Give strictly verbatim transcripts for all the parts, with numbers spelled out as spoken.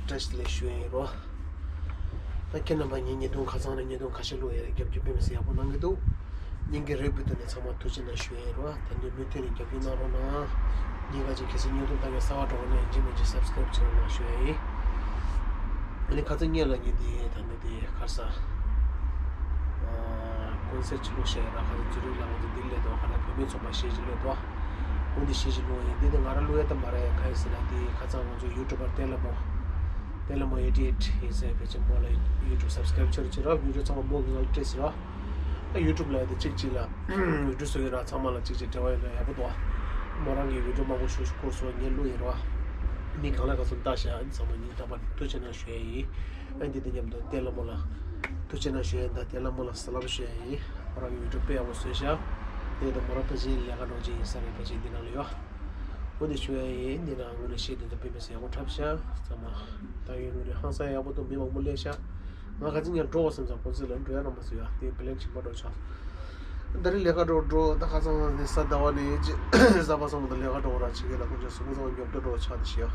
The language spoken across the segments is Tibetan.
བཀྲ་ཤིས་བདེ་ལེགས་ཞུ་ཡ་ཡིན་རོ། ད་ཁྱེད་རྣམ་པ་ངའི་ཉེས་རྡུང་ཁ་ཚང་ནས་ཉེས་རྡུང་ཁ་ཤས་བླུག་ཡ་རེད། རྒྱབ་སྐྱོར་དཔེ་མི་སྲིད་ཡག་པོ་གནང་གི་འདུག་སྙིང་གི་རེ་སྤུ་དུ་ནས་ཚང་མ་ཐུགས་རྗེ་གནང་ཞུ་ཡ་ཡིན་རོ། ད་དུང་མུ་མཐུད་ནས་རྒྱབ་སྐྱོར་གནང་རོགས་གནང་། ཉིན་ག་ཅིག་གལ་སྲིད་ཉེས་རྡུང་བཏང་ཡ་གསར་པ་འགྲོ་བ་ན་ཡིན་གཅིག་མིན་གཅིག་སབ་སི་ཀ་རེབ་བྱེད་རོགས་གནང་ཞུ་ཡ་ཡིན། ཨ་ནི་ཁ་ཚ་ངེད་ལ་ཉིན་དེ་ད་ནི་དེ་ཁར་ས། ཀོན་སེར་ཅིག་བླུགས་བཞག་ཡོད་ར། ཁ་ཚ་ཛུ་རིག་ལ་ང་ཚོ་ལྡི་ལི་སླེབས་འདུག་ཧ་ལ་བོད་མིའི་ཚོགས་པ་གཞས་ཅིག་བླུགས་འདུག་འོ་འདི་གཞས་ཅིག་བླུགས་ཡིན། འདི་དེ་ང་རང་བླུགས་ཡ་ད་མ་རེད། ག་ཡིན་ཟེར་ན་དེ་ཁ་ཚ་ང་ཚོ་ཡུ་ཊུབ་པར་ཏེ་ལ་མོ། ཏེ་ལ་མོ་ཨེ་ཊི་ཨེ་ཊི་ཡིན་ཟེར་བེད་སྤྱོད་མོ་ལ་ཡུ་ཊུབ་སབ་སི་ཀ་རེབ་བྱེད་རོགས་བྱེད་རོགས། བི་ཌི་ཡོ་ཚང་མ་མོ་གི་ངལ་སྤྲད་ཟེར་རོགས། ད་ཡུ་ཊུབ་ལ་ཡ་དེ་གཅིག་གཅིག་ལ་བི་ཌི་ཡོ་བཟོ་ཡོད་ར། ཚང་མ་ལ་གཅིག་གཅིག་འབྲེལ་བ་ཡོད་ན་ཡག་པོ་འདུག་མོ་རང་གི་བི་ཌི་ཡོ་མང་པོ་ཞིག་བསྐུར་སོང་། ངས་བླུགས་ཡིན་རོགས། མི་གང་ལ་གང་འཚམ་ལྟ་ཤག་ཨ་ནི་ཚང་མ་ཉིན་རྟག་པར་ཐུགས་རྗེ་གནང་ཞུ་ཡ་ཡིན། ཨ་འདི་དང་མཉམ་དུ་ཏེ་ལ་མོ་ལ་ཐུགས་རྗེ་གནང་ཞུ་ཡ་ཡིན། ད་ཏེ་ལ་མོ་ལ་སླབ་ཞུ་ཡ་ཡིན། ཁོ་རང་གི་ཡུ་ཊུབ་དཔེ་ཡག་པོ་བཟོས་ཤག་དེ་དང་མོ་རང་ཕལ་ཆེར་ལས་ཀ་འགྲོ་ཅིག་ཡིན་ས་རེད། ཕལ་ཆེར་འདི་ནང་ལ་ཡོད། འོ་དེ་ཞུ་ཡ་ཡིན། འདི་ནང་ངོས་ནས་བཤད་དུས་ད་དཔེ་མི་སྲིད་ཡག་པོ་འཁྲབ་ཤག་ཚང་མ་ད་ཡོད་ངོས་ནས་ཧང་སང་ཡག་པོ་འདུག་མི་མང་པོ་སླེབས་ཤག་ང་ག་ཚོད་ཉལ་འགྲོ་བསམ་ཙང་ཁོ་ཚོ་ལ་འགྲོ་ཡ་རང་མ་བཟོ་ཡ་དེ་པི་ལེན་ཆེན་པོ་འགྲོ་ཆགས། ད་རེས་ལས་ཀ་འགྲོ་འགྲོ་ད་ཁ་སང་ནས་གཟའ་ཟླ་བ་ནས་གཟའ་པ་སངས་ད་ལས་ཀ་འགྲོ་ར་ཆེ་གེ་ལ་ཁོང་ཚོ་གཟུགས་པོ་ཚང་མ་ཉོབ་ཏོ་འགྲོ་ཆགས་ཏེ་ཤི་ཡ།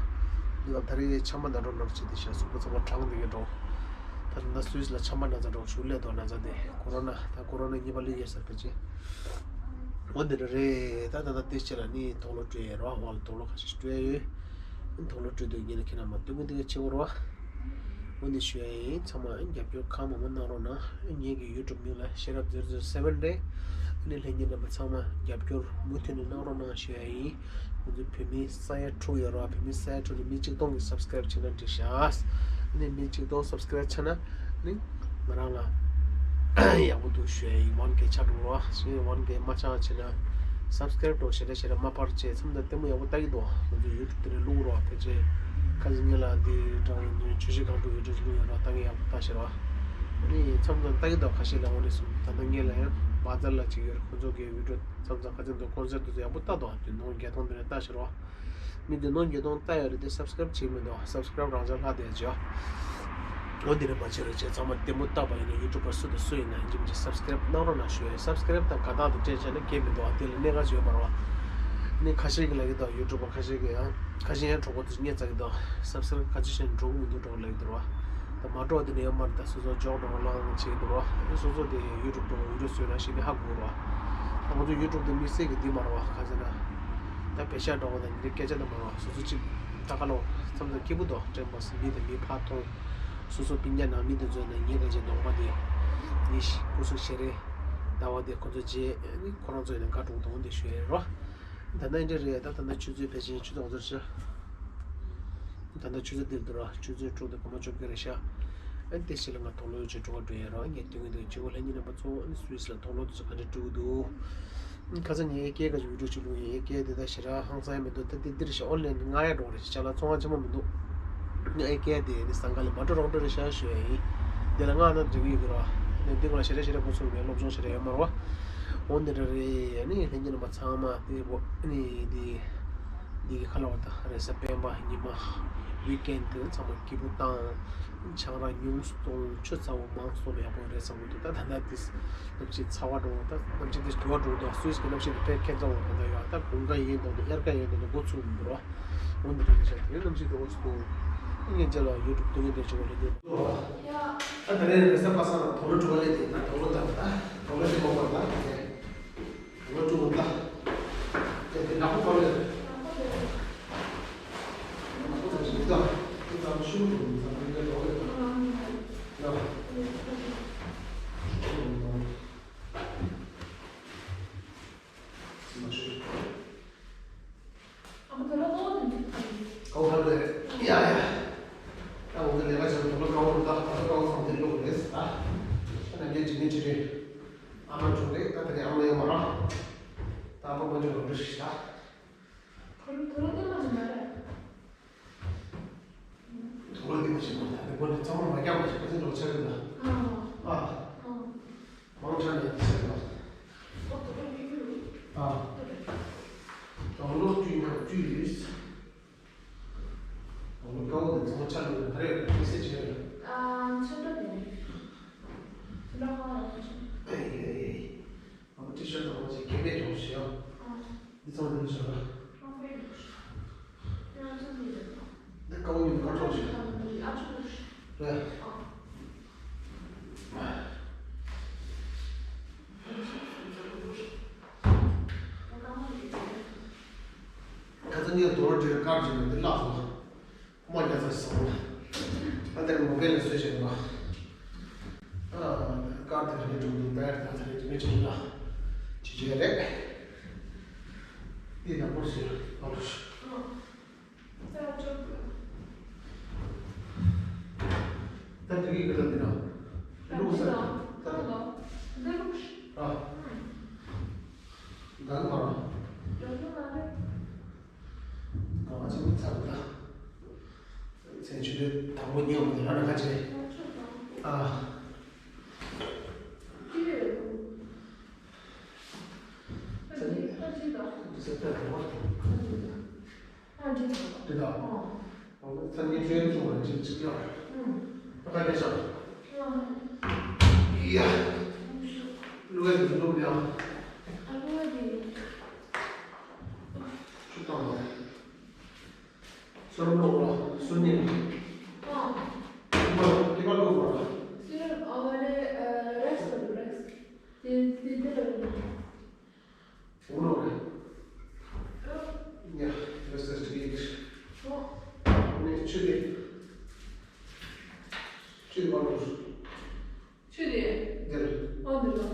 འདི་ལ་ད་རེས་ཆམ་པ་ན་འགྲོ་ནང་ཆེ་དེ་ཤི་ཡ་གཟུགས་པོ་ཚང་མ་གྲང་དེ་གེ་འགྲོ། ད་ད་སུད་སི་ལ་ཆམ་པ་ན་ཚ་འགྲོ་ཞུ་ལས་དོ་ན་ཚ་དེ་ཀོ་རོ་ན་ད་ཀོ་རོ་ན་གཉིས་པ་ལུས་ཡོད་ས་ཕལ་ཆེར། འོ་འདི་འདྲ་རེད། ད་ད་ད་དེ་ཕྱི་ལ་ནི་དོགས་སློང་སྤྲོད་ཡས་རོགས་ཧ་ལ་དོགས་སློང་ཁ་ཤས་སྤྲོད་ཡས་ཡོད། དོགས་སློང་སྤྲོད་དུས་ངེད་ལ་ཁྱེད་རང་མ་སྟོན་གི་འདི་ག་ཆེ་བོ་རོགས། འོ་འདི་ཞུ་ཡ་ཡིན། ཚང་མ་རྒྱབ་སྐྱོར་གང་མང་མང་གནང་རོགས་གནང་། ངེད་ཀྱི་ཡུ་ཊུབ་མིང་ལ་ཤེས་རབ་ཛེརོ་ཛེརོ་སེ་བན་རེད། ཨ་ནི་ལྷན་རྒྱས་རྣམ་པ་ཚང་མ་རྒྱབ་སྐྱོར་མུ་མཐུད་ནས་གནང་རོགས་གནང་ཞུ་ཡ་ཡིན། ང་ཚོ་བོད་མི་ས་ཡ་དྲུག་ཡོད་རོགས། བོད་མི་ས་ཡ་དྲུག་ནས་མི་གཅིག་སྟོང་གི་སབ་སི་ཀ་རེབ་བྱས་ན་འགྲིག་ཤག་ཨ་ནི་མི་གཅིག་སྟོང་སབ་སི་ཀ་རེབ་ཆགས་ན། ནི་ང་རང་ལ་ཡག་པོ་འདུག་ཞུ་ཡ་ཡིན། ཝན་ཀེ་ཆགས་འགྲོ་རོགས། ཞེས་ཝན་ཀེ་མ་ཆགས་བྱས་ན་སབ་སི་ཀ་རེབ་འགྲོ་ཞེ་དྲག་ཞེ་དྲག་མ་སྤར་བྱས་མཚམས་དང་ལྟད་མོ་ཡག་པོ་ལྟ་གི་འདུག་ང་ཚོ་ཡུ་ཊུབ་དེ་ནས་བླུག་རོགས། ཕལ་ཆེར་ཁ་སང་ཉིན་ལ་འདི་དྲང་བའི་ཆུ་བཞི་སྒང་དྲུག་ཡུ་ཊུབ་བླུག་ཡོད་རོགས། ལྟ་གི་ཡག་པོ་ལྟ་ཤེས་རོགས། ནི་མཚམས་དང་ལྟ་གི་འདུག་ཁ་ཤས་ལ་འོ་ནས་སོང་། ད་ལྟ་ངས་ལ་ཡང་བ་ཛར་ལ་ཅིག་ཡོད་རེད། ཁོ་ཚོ་གི་ཡུ་ཊུབ་མཚམས་དང་ཁ་སང་དུ་ཀོན་སར་དུ་ཚོ་ཡག་པོ་ལྟ་འདུག་དེ་ནོར་བརྒྱད་སྟོང་དེ་ནས་ལྟ་ཤེས་རོགས། མི་དེ་ནོར་བརྒྱད་སྟོང་ལྟ་ཡོད་རེད་དེ་སབ་སི་ཀ་རེབ་བྱེད་མི་འདུག་སབ་སི་ཀ་རེབ་རང་ཅག་ལྷག་བསྡད་ཅོ། འོ་འདི་ནས་མ་བྱེད་རོགས་བྱས། ཚང་མ་ལྟད་མོ་ལྟ་བ་ཡིན་ན་ཡུ་ཊུབ་པར་སུ་དང་སུ་ཡིན་ན་ཡིན་གཅིག་མིན་གཅིག་སབ་སི་ཀ་རེབ་གནང་རོགས་གནང་ཞུ་ཡ། སབ་སི་ཀ་རེབ་དང་དགའ་རྟགས་དང་སྤྲད་བྱས་ན་སྐད་མི་འདུག་ཨ་དེ་ལ་གནད་འགག་ཅིག་ཡོད་མ་རེད་བ། ནི་ཁ་ཤས་ཀྱི་ལ་ཡི་དང་ཡུ་ཊུབ་པར་ཁ་ཤས་ཀྱི་ཡང་ཁ་ཤས་ཡང་གྲོགས་པོ་དེ་ཚོ་རྙེད་ཚར་གི་འདུག་སབ་སི་ཀ་རེབ་ག་ཚོད་བྱས་ནས་འགྲོ་གི་མི་འདུག་འགྲོ་གི་ལ་ཡི་འདུག་ར། ད་མ་འགྲོ་དེ་ནས་ཡོད་མ་རེད། ད་སོ་སོ་ཇོག་འགྲོ་གི་ལ་བྱེད་ཀྱི་འདུག་ར། སོ་སོ་དེ་ཡུ་ཊུབ་འགྲོ་གི་ཡུ་ཊུབ་བཟོས་ན་ཤེས་ནི་ཧ་གོ་ར། ད་ང་ཚོ་ཡུ་ཊུབ་དེ་དམིགས་བསལ་གྱི་འདི་མ་རེད་བ། ག་ཚོད་ན་ད་བེ་ཤ་འགྲོ་གི་ད་འདི་སྐད་ཆ་དེ་མ་རེད་བ། སོ་སོ་གཅིག་ད་ག་ལོ་མཚམས་དང་སྐྱིད་པོ་འདུག་དྲན་པ་སི་མི་དང་མི་ཕར་མཐོང་། སོ་སོ་སྤུན་ཀྱག་ནང་མི་དེ་ཚོ་ནས་ངེད་ག་ཅིག་གདོང་པ་དེ་ནི་སྐུ་གཟུགས་ཞེ་རེ་ཟླ་བ་དེ་ཁོ་ཚོ་རྗེས་ནི་ཁོ་རང་ཚོ་ཡིན་ན་དགའ་གྲོང་དོང་དེ་ཞུ་ཡས་རོ། ད་ལྟ་འདི་རེད། ད་ད་ལྟ་ཆུ་ཚོད་ཕལ་ཆེར་ཆུ་ཚོད་ག་ཚོད་ཤག་ད་ལྟ་ཆུ་ཚོད་འདིར་འདུག་ར། ཆུ་ཚོད་དྲུག་དང་སྐར་མ་བཅོ་བརྒྱད་རེད་ཤག་ཨ་ནི་དེ་ཕྱི་ལ་ང་དོགས་སློང་ཅིག་འགྲོ་ག་འགྲོ་ཡས་ར། ངས་དེ་སྔོན་དུ་བྱེད་སྒོ་ལྷན་རྒྱས་རྣམ་པ་ཚོ་ཨ་ནི་སུད་སི་ལ་དོགས་སློང་དེ་ཚོ་ག་འདྲ་འགྲོ་གི་འདུག་ཁ་སང་ངས་ཨེ་ཀེ་ག་ཅིག་བི་ཌིའོ་ཅིག་བླུགས་ཡིན། ཨེ་ཀེ་དེ་ད་ཞེ་དྲག་ཧང་སང་ཡ་མི་འདུག་ད་དེ་འདིར་ཤག་ཨོན་ལན་མངགས་ཡ་འགྲོ་རེད། ཅ་ལག་ཚོང་ཁང་ཆེན་མོ་མི་འདུག་ཨེ་ཀེ་དེ་ནི་སང་ག་ལ་མ་འགྲོ་རང་འགྲོ་རེད་ཤག་ཞུ་ཡ་ཡིན། དེ་ལ་མངགས་ན་འགྲིག་གི་ཡོད་གི་ར། ཨ་ནི་འདི་ག་ལ་ཞེ་དྲག་ཞེ་དྲག་འགོ་ཚུགས་མེད། སློབ་སྦྱོང་ཞེ་དྲག་ཡོད་མ་རེད་བ། འོ་འདི་འདྲ་རེད། ཨ་ནི་ལྷན་རྒྱས་རྣམ་པ་ཚང་མ་དེ་བོ་ཨ་ནི་དེ་འདི་གི་ཁ་ལ་བ་ད་རེས་གཟའ་སྤེན་པ་ཉི་མ་ཝིག་ཨེན་དེ་ཚང་མ་སྐྱིད་པོ་བཏང་། ཆང་རག་ཉུང་སུ་གཏོང་། ཆུ་ཚ་བོ་མང་སུ་གཏོང་ན་ཡག་པོ་རེད་བསམ་གི་འདུག་ད་ད་ལྟ་དེ་གནམ་གཤིས་ཚ་བ་འགྲོ། ད་གནམ་གཤིས་དེ་དུ་བ་འགྲོ་འདུག་སུད་སི་གི་གནམ་གཤིས་དེ་དཔེ་ཁྱད་མཚར་བོ་རེད། ད་ཡོད་ད་དགུན་ཁ་ཡིན་འདུག་ད་དབྱར་ཁ་ཡིན་འདུག་ད་འགོ་ཚུགས་འདུག་རོ། འོ་འདི་འདྲ་རེད་ཤག་དེ་གནམ་གཤིས་དེ་འོ་སུ་འདུག་ངས་རྗེས་ལ་ཡུ་ཊུབ་སྟོན་གི་འདུག་ཅིག་འོ་ལེ་འདུག་ད་ད་རེས་རེས་གཟའ་པ་སངས་དོགས་སློང་འགྲོ་ག་ལེ། དེ་ད་དོགས་སློང་ད་ད་དོགས་སློང་དེ་མ་པར་ད་དེ། ལོ་དྲུག་ལ། དེ་དེ་ནག་པོ་ག་རེ། ནག་པོ་ཚང་ཞིག་ད། དེ་ཙམ་ཤུགས་འགྲོ་མི་ཚང་མི་འདྲ་འགྲོ་གི་ཡོད། ཡ། མ་ཤེས། ཨ་མ་ད་ལོ་ལོ་དེ་འདྲ་ད་ཡིན། ཀའོ་ཧ་རེ། ཡ་ཡ། ད་འོ་ད་ལས་ཀ་བྱས་ཏེ་ལོ་ཀའོ་རུ་ད་ད་ཀའོ་ཚང་དེ་ལོ་རེད་ཨ། ད་ནམ་རྒྱུན་ཇི་མི་ཇི་རེད། ཨ་མ་འཇུ་རེད། ད་ད་ནི་ཨ་མ་ཡོད་མ་རེད། ད་ཨ་མ་མ་འཇུ་རུ་འདྲ་ཞིག་ད། ད་ལོ་ད་ལོ་ད་ལོ་ནི་མ་རེད། ད་ལོ་འདི་མ་ཞིག་མ་ད་ནི་ཁོ་ནི་ཚང་མ་མ་རྒྱག་མ་ཞིག་ཁ་ཚིག་ལོ་ཆ་རེད་ད། ཨ། ཨ། ཨ། མང་ཆ་ནས་འདི་ཟེར་ལ། ཨོ་ད་ལོ་ཡིན་གྱི་རེད། ཨ། ད་ལོ་བཅུ་ཡིན་ན་བཅུ་ཡོད། ད་ལོ་ཀའོ་དེ་ཚང་མ་ཆ་ལོ་ད་རེད་མི་སེ་བྱས་རེད། ཨ་ཆ་འདྲ་དེ་རེད། ཆ་འདྲ་ཧ་ལ་ཆ། ཨེ་ཨེ་ཨེ། ཨ་ཏི་ཤར་ཊི་དང་ཅིག་གད་པས་སྦྱོངས་ཤིག་ཨ། འདི་ཚང་འདི་ལ་བཞག་ཨ། འདི་ཀའོ་ཡིན་གར་སྦྱོངས་ཤིག་རེད། ཁ་སང་ངས་དོ་རོ་དྲིལ་དཀར་གྱི་ནང་དེ་བརླག་སོང་། ཁོ་མ་རྒྱ་ཚ་སོང་། ད་དེར་མོ་བེལ་ལ་བཟོས་བྱས་པ། ཨ། དཀར་དེ་རེད་འགྲོ་འདུག་ད་ད་ད་རེད་མི་ཆུང་ལ་ཅི་བྱས་རེད། འདི་ནག་པོ་ཞིག་ཨ་ལོ། ད་དེ་གི་གི་ད་འདི་ན་ལུག་ས་ད་ད་ལོ། འདི་ལུག་ཨ། ད་ནི་མ་ར། ག་བ་ཅིག་ཚར་ད། ཚན་ཆུ་དེ་དང་པོ་ཉོ་མི་ར་ན་ཁ་ཆེ། ཨ། ཚན་ཚན་ད་དང་པོ། ཨ་འདི་ད། འདི་ད། ཨོ། ཚན་ཉིན་ཆོས་ཚོགས་ལ་ཅིག་ཅིག་ཡོད། ཨུམ། ད་ག་དེ་ཤག་ཡ། ལུས་དེ་ལུས་ཡ། ཨ་ལུས་དེ། ཆུ་བཏང་བ། སོར་མོ་ལོག་ལ་སུ་ཉིན། ཨ། མ་ལོག་སྐྱེ་བ་ལོག་པ་ལ། སུ་ཨ་བ་ལེ་རེས་རེས། དེ་དེ་དེ་ལ་ཡིན། འོ་ནོ་རེད། ཡ། རེས་རེས་དེ་ཡིན། ཨོ། ནས་ཆུ་དེ། ཆུ་དེ་མ་ལོག་ཆུ་དེ། འདིར། ཨོ་འདིར་ལོག་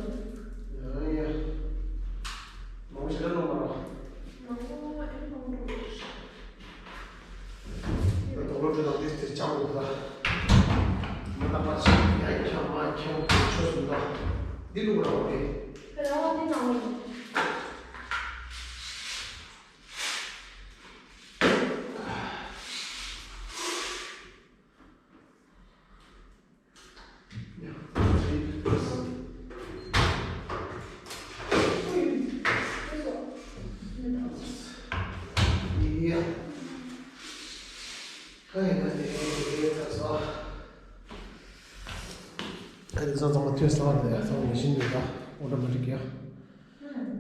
ཡ་ཡ། མང་པོ་ཞེ་དྲག་ལོག་མ་རོགས། མང་པོ་ཨེ་མང་པོ། ད་དོག་ལོ་འདྲ་དང་དེ་དེར་ཆགས་འདུག་ད། མ་ད་པ་ཞིག་ཡ་ཁྱམ་མ་ཁྱམ་ཆོས་སུ་འདུག་འདི་ལུག་ར་བ་དེ། ར་བ་དེ་ནང་ལོག་ཨ་ནི་ཚང་ཚང་མ་ཐོན་སོང་། ཨ་ནི་ཚང་མ་མི་ཤིན་འདུག་ད། ཨོ་ཏོ་མ་ཊིག་ཡ།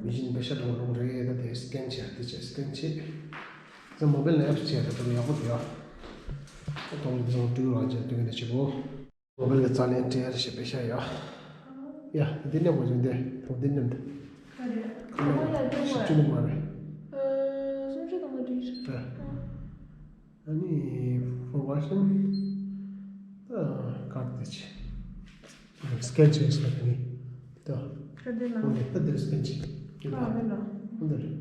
མི་ཤིན་པེ་ཤ་འགྲོ་འགྲོ་རེད། ད་དེ་སི་ཀེན་བྱས། དེ་བྱས་སི་ཀེན་བྱས། ཚང་མོ་བེལ་ནས་ཨེབ་བྱས། ད་དུང་ཡག་པོ་འདུག་ཡ། ད་དུང་འདི་ཚང་སྤྲུལ་བ་བྱས་སྟོན་གྱི་འདུག་བྱེད་པོ། མོ་བེལ་གྱི་རྩ་ལན་སྤྲད་ཡ་རེད་ཞེས་པེ་ཤ་ཡ། ཡ། འདི་ནས་མ་བྱུང་སྟེ་དུང་འདི་ནས་འདི། ག་རེ། ཁ་ལོ་ཡ་འདི་ཞིབ་ཅུ་ནས་མ་རེད། ཨ། སུམ་ཅུ་དང་མ་འགྲིག་རེད། ཨ་ནི་ཕོར་ཝར་ཤན་ད་ཀར་དེ་ཆེ། སི་ཀེན་བྱས་ཤག་དེ་ནི། དེ་ལ། ཁ་དེ་ལ། འོ་དེ་ད་དེར་སི་ཀེན་བྱས། དེ་ལ། ཨ་དེ་ལ། འོ་དེ་རེད།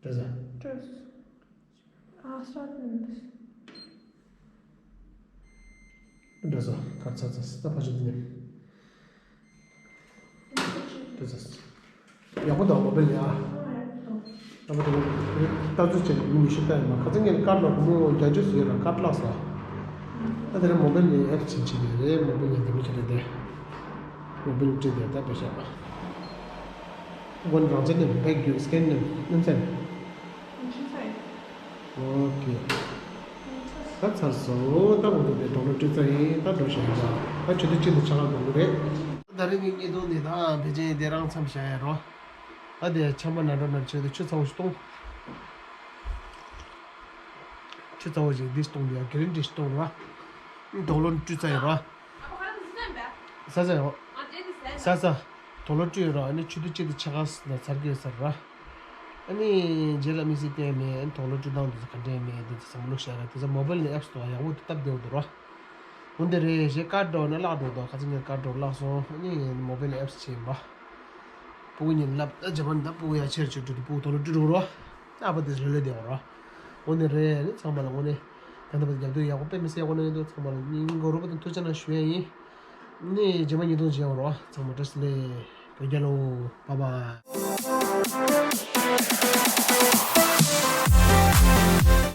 འགྲོ་ས། འགྲོ་ས། ཨ་སྟར་ནས་འགྲོ་ས། ཁར་ཚ་ཚ་ད་ཕ་ཆུ་དེ་ནི། འགྲོ་ས། ཡག་པོ་འདུག་མོ་བེལ་ཡ། ཡག་པོ་འདུག་ལྟ་ཚུལ་བྱས་ནས་མི་ཉི་ཤུ་ལྟ་ཡིན་པ། ཁ་སང་ངས་ཀར་ལ་སྒོར་མོ་བརྒྱད་ཅུ་ཟེར་ལ་ཀར་བརླགས་སོང་། ད་དེ་རིང་མོ་བེལ་ནས་ཨེབ་ཕྱིན་ཕྱིན་ནས་རེད། མོ་བེལ་ནས་འདི་མི་ཁྱེར་རེད་དེ། མོ་བེལ་སྤྲད་དེ་ད་བེད་ཤག་སྒོ་ནས་རང་བཙན་ནས་བེད་རྒྱུག་སི་ཀེན་ནས་སྣུམ་ཚན། ཨོ་ཁེ། ད་ཚར་སོང་། ད་ང་ཚོ་དེ་དོག་ལོ་སྤྲད་ཚར་ཡིན། ད་འགྲོ་བཞིན་ཡིན། ད་ཆུ་ཚོད་གཅིག་ནས་ཆ་ག་འགྲོ་གི་རེད། ད་རིང་གི་བརྙན་ཐུང་འདི་དང་ཕལ་ཆེར་འདི་རང་མཚམས་བཞག་ཡ་རོ། ད་དེ་ཆམ་པ་ན་འགྲོ་ན་ཆེད་དུ་ཆུ་ཚ་བོ་ཞིག་བཏུང་། ཆུ་ཚ་བོ་ཞིག་འདི་བཏུང་། འདི་ཡང་གི་རིན་འདི་ཞིག་བཏུང་རོ། དོག་ལོ་བཀྲུས་ཚར་ཡོད་རོ། ས་ཆ་ཡོད། ས་ས། དོག་ལོ་བཀྲུས་ཡོད་རོ། ཨ་ནི་ཆུ་དུས་གཅིག་ཏུ་ཆ་ག་ན་ཚར་གི་ཡོད་ས་རེད་རོ། ཨ་ནི་རྗེས་ལ་དམིགས་བསལ་གཏན་མེད། ཨ་ནི་དོག་ལོ་བཀྲུས་སྟངས་འདི་ཚོ་ག་འདྲས་མེད་འདི་ཚོ་ཚང་མ་ལུགས་ཤ་ར། དེ་ཚོ་མོ་བེལ་ནས་ཨེབ་སི་ཐོག་ཡག་པོ་དེ་སྟབས་བདེ་བོ་འདུག་རོ། འོ་འདི་རེད། གཞན་ཀར་འགྲོ་ན་བརླག་འགྲོ་འདུག་ཁ་སང་ངས་ཀར་འགྲོ་བརླག་སོང་། ཨ་ནི་མོ་བེལ་ནས་ཨེབ་སི་བྱས་ཡིན་པ། སྤུ་གུ་གཉིས་ལབ་ད་ཇ་པན་ད་སྤུ་གུ་ཡ་ཆེར་ཆེར་འགྲོ་དུས་སྤུ་གུ་དོག་ལོ་བཀྲུས་འགྲོ་རོ། ཨ་ཕ་དེ་ལོ་ལོ་བདེ་བོ་རོ། འོ་ནི་རེད། ཨ་ནི་ཚང་མ་ལ་འོ་ནི་ད་ལྟ་བར་རྒྱབ་སྐྱོར་ཡག་པོ་དཔེ་མི་སྲིད་ཡག་པོ་གནང་ཡོད་འདུག་ཚང་མ་ལ་སྙིང་ཁོང་རུས་པ་དང་ཐུགས་རྗེ་གནང་ཞུ་ཡ་ཡིན། ནི་རྗེས་མ་ཉིས་སྟོང་བརྗེ་བ་རོ། ཚང་མ་བཀྲ་ཤིས་བདེ་ལེགས། བོད་རྒྱལ་ལོ། བྷའི་བྷའི།